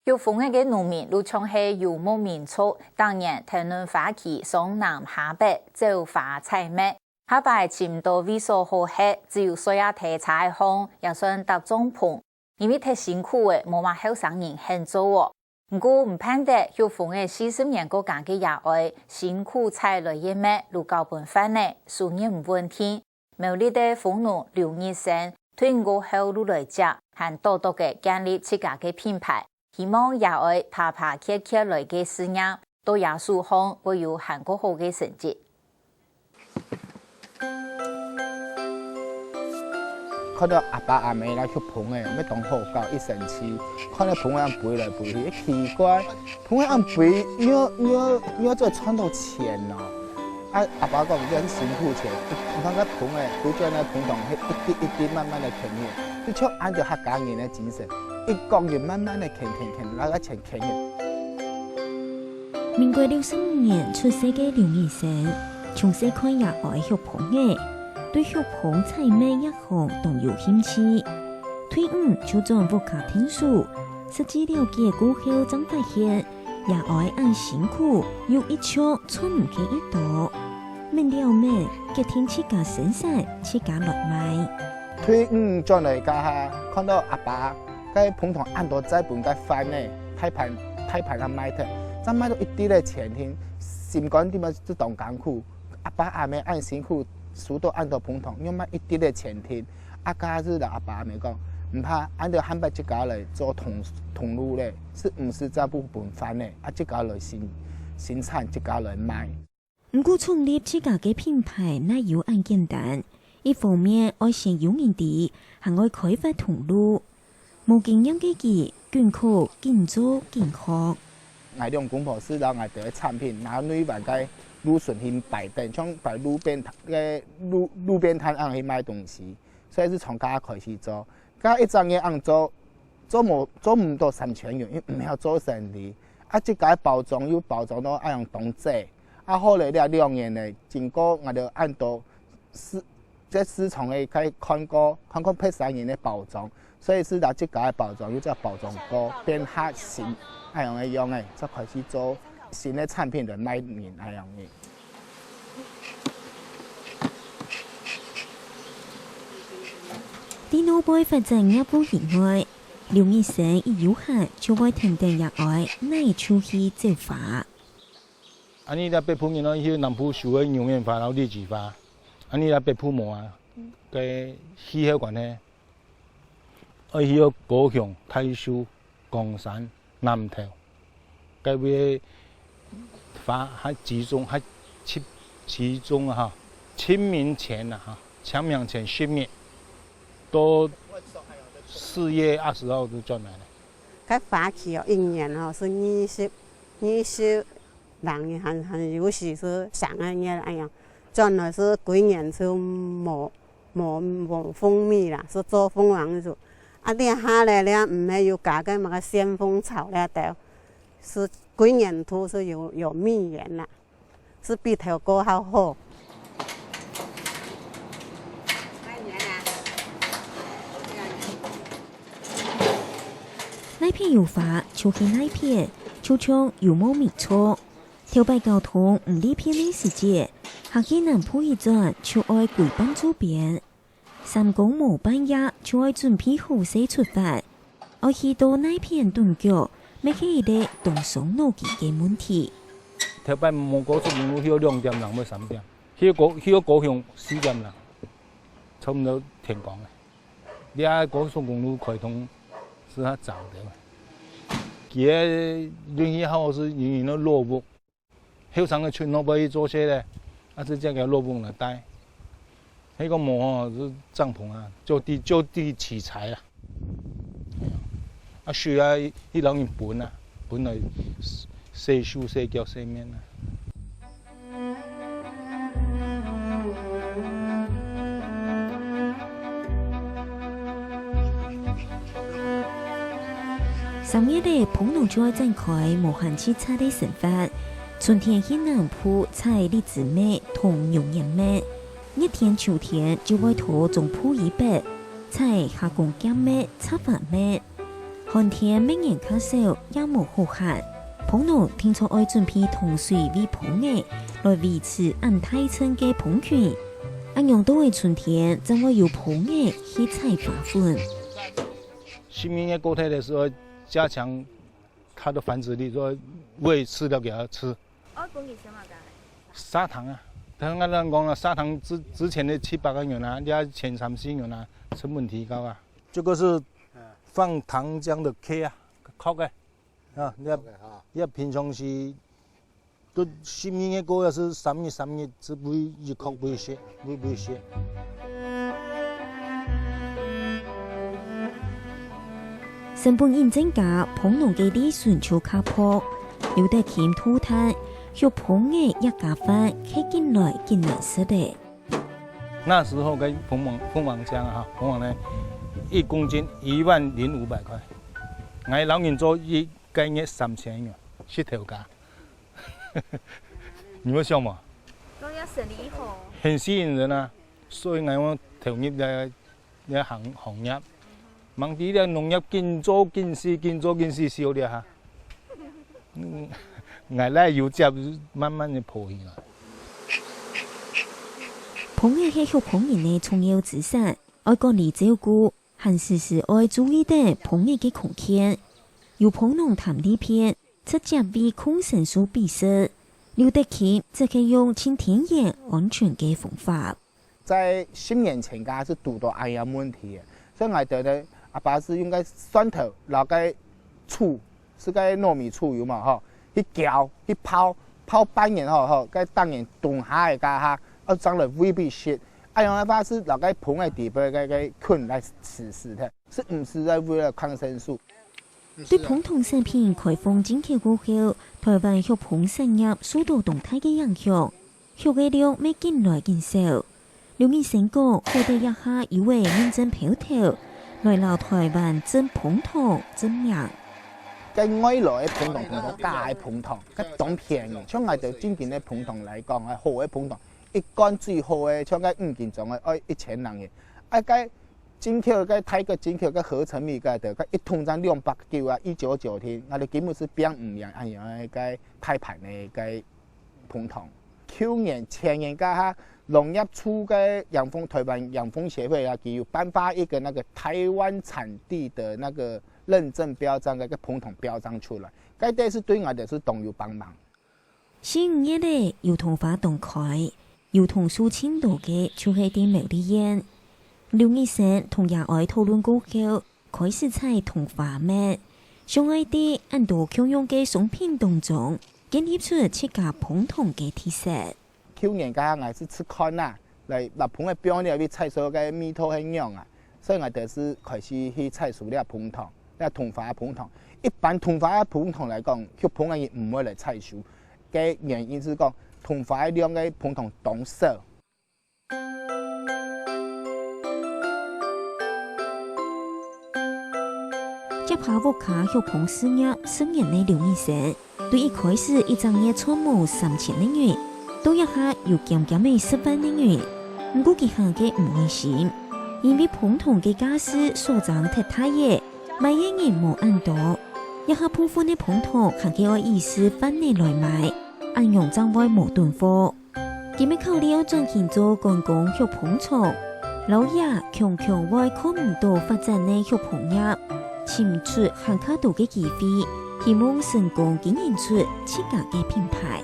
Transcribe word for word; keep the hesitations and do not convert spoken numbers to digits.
畜蜂仔个農民就像係游牧民族，逐年跈等花期上南下北，走花採蜜。下擺尋毋到位所好歇，只有睡啊梯車項，也算搭帳篷。因為忒辛苦了，無麼後生人肯做哦。毋過毋盼得畜蜂仔四十年過加个爺哀，辛苦採來个蜜就交分販仔，收入毋穩定。苗栗个蜂農劉日升，退伍過後就來接，還多多个建立自家个品牌，希望爺哀爬爬蹶蹶來个事業，到爺手項會有還過好个成績。 看到阿爸阿姆來畜蜂仔，乜當好搞，一生趣。看到蜂仔恁飛來飛去，奇怪，蜂仔恁飛，仰仰仰做賺到錢呢？啊，阿爸講，這係辛苦錢，你看該蜂仔，拄轉來蜂洞，係一滴一滴慢慢个牽起，就像恁樣客家人个精神，一個人慢慢个牽牽牽，來个錢牽起。 民國六十五年出世个劉日升，從細看爺哀畜蜂仔，對畜蜂採蜜這項當有興趣。退伍就轉屋下𢯭手，實際了解過後正發現，爺哀恁辛苦，又一直賺毋起幾多。愐了愐，決定自家生產，自家來賣。退伍轉來該下，看到阿爸 該蜂洞恁多，再分該販仔，大盤大盤啊賣忒，正賣到一滴个錢定，心肝底嘛就當艱苦。阿爸阿姆恁辛苦，收到恁多蜂洞，又賣一滴个錢定。啊，該下就摎阿爸阿姆講，毋怕，恁樣下擺自家來做通通路咧，係毋使再分販仔，啊，自家來生生產，自家來賣。 毋過創立自家个品牌哪有恁簡單，一方面愛先有人知，還愛開發通路。無經驗个佢，緊苦緊做緊學。𠊎兩公婆係摎𠊎兜个產品拿內灣个路脣去擺攤，像擺路邊攤个路路邊攤恁樣去賣東西，所以係從該開始做。該一隻月恁樣做，做無做毋到三千元，因為毋曉做生理。啊，自家包裝又包裝到恁樣當䆀。 啊，後來這兩年呢，經過𠊎兜恁多市在市場个該看過，看過別儕人个包裝，所以係拿自家个包裝又再包裝過，變較新，恁樣个樣仔，再開始做新个產品來賣人恁樣个。在外背發展業務以外，劉日升一有閒就會跈等爺哀哪就去走花。 恁呢這北部人愛去南部收个牛眼花摎荔枝花，恁呢這北部無啊，該氣候關係，愛去到高雄、大樹、岡山、南投，該位花較集中，較集集中啊哈，清明前啊哈，清明前十日，到四月二十號就轉來了。該花期哦，一年哦係二十二十 人還還有時係三個月恁樣，轉來係歸年就無無無蜂蜜啦，係做蜂王就。啊，這下咧，這毋係有加个麼个旋風草這兜，係歸年都係有有蜜源啦，係比頭過較好。 哪片有花，就去哪片，就像有無民族。頭擺交通毋利便个時節，行去南部一轉，就愛歸半晝邊。三更無半夜，就愛準備好勢出發，愛去到哪片頓腳，乜係一個當傷腦筋个問題。頭擺無高速公路，去到兩點零或三點，去到高去到高雄四點零，差毋多天光了。 這高速公路開通係較早个嘛。佢个運氣好係人人都落屋，後生个出外背去做事咧，啊，係這个落屋來戴。該个無吼，係帳篷啊，就地就地取材啦。啊，水啊，一一人分啊，分來洗手、洗腳、洗面啊。 三月咧，蜂農就愛展開無閒直掣个生活。春天去南部採荔枝蜜同牛眼蜜，熱天、秋天就會到中部以北採蝦公薑蜜、插花蜜。寒天乜人較少，也無好閒，蜂農定著愛準備糖水餵蜂仔，來維持恁大陣个蜂群。恁樣到了春天，正會有蜂仔去採花粉。十二月過忒个時候，加強牠个繁殖力，說餵飼料給牠吃。哦，分佢食麼个？砂糖啊，頭先𠊎講啊，砂糖之之前个七八个月啊，這前三四月啊，成本提高啊。這個是放糖漿的殼啊，殼个啊，這這平常時都十二月過了，係三日三日係餵一殼餵食，餵餵食。成本一增加，蜂農个利潤就較薄。劉德勤吐嘆，畜蜂仔一家飯，較緊來緊難食咧。那時候个蜂王蜂王漿啊，蜂王呢，一公斤一萬零五百塊，𠊎老人做一個月三千元，食頭家。你會想嘛？講這生理好。很吸引人啊，所以𠊎會投入這這行行業。吂知這農業緊做緊死，緊做緊死，死了哈。嗯，𠊎來有接，慢慢个爬起來。蜂仔係畜蜂人个重要資產，愛管理照顧，還時時愛注意等蜂仔个康健。有蜂農貪利便，直接餵抗生素畀食。劉德勤則係用盡天然、安全个方法。在十年前，該係堵到恁樣問題个，所以𠊎兜个阿爸係用該蒜頭摎該醋，係該糯米醋有無吼，去攪去泡，泡半年吼吼，該逐年冬下个該下，愛裝來餵佢食。恁樣个話係摎該蜂仔底背个該菌來死死忒，係毋係在為了抗生素？對蜂糖產品開放進口過後，臺灣畜蜂產業受到當大个影響，畜个量乜緊來緊少。劉醫生講，好得這下有个認證標頭，來摎臺灣種蜂糖正名。該外來个蜂糖同到假个蜂糖，該當便宜。像𠊎兜正經个蜂糖來講，啊，好个蜂糖，一罐最好个，像該五斤裝个，愛一千零銀。啊，該進口个，該泰國進口个合成米，該兜，該一桶正兩百九啊，一九九零，𠊎兜根本係拚毋贏恁樣个該大盤个該蜂糖。舊年、前年該下，農業處个養蜂，臺灣養蜂協會啊，佢有頒發一個那個臺灣產地的那個認證標章，該个蜂糖標章出來，該个係對𠊎兜係當有幫忙。 四五月咧，油桐花當開，油桐樹盡多个就係在苗栗縣。劉醫生同爺哀討論過後，開始採桐花蜜，想愛在恁多共樣个商品當中，建立出自家蜂糖个特色。舊年該下𠊎係試看啊，來，來蜂仔放了，去採收个味道係仰啊，所以𠊎兜係開始去採收這蜂糖，這桐花蜂糖。一般桐花蜂糖來講，畜蜂个人毋會來採收。 个原因係講，桐花个量个蜂糖當少。接下屋下畜蜂事業十年个劉醫生，對一開始一隻月賺無三千个銀，到這下有減減仔十萬个銀。毋過佢行个毋安心，因為蜂糖个價數所爭忒大了，買个人無恁多。這下部分个蜂糖還係愛以四萬个來買，恁樣正會無囤貨。 佢乜考慮愛轉型做觀光畜蜂場，摎這強強會看毋到發展个畜蜂業，尋出還較多个機會，希望成功經營出自家个品牌。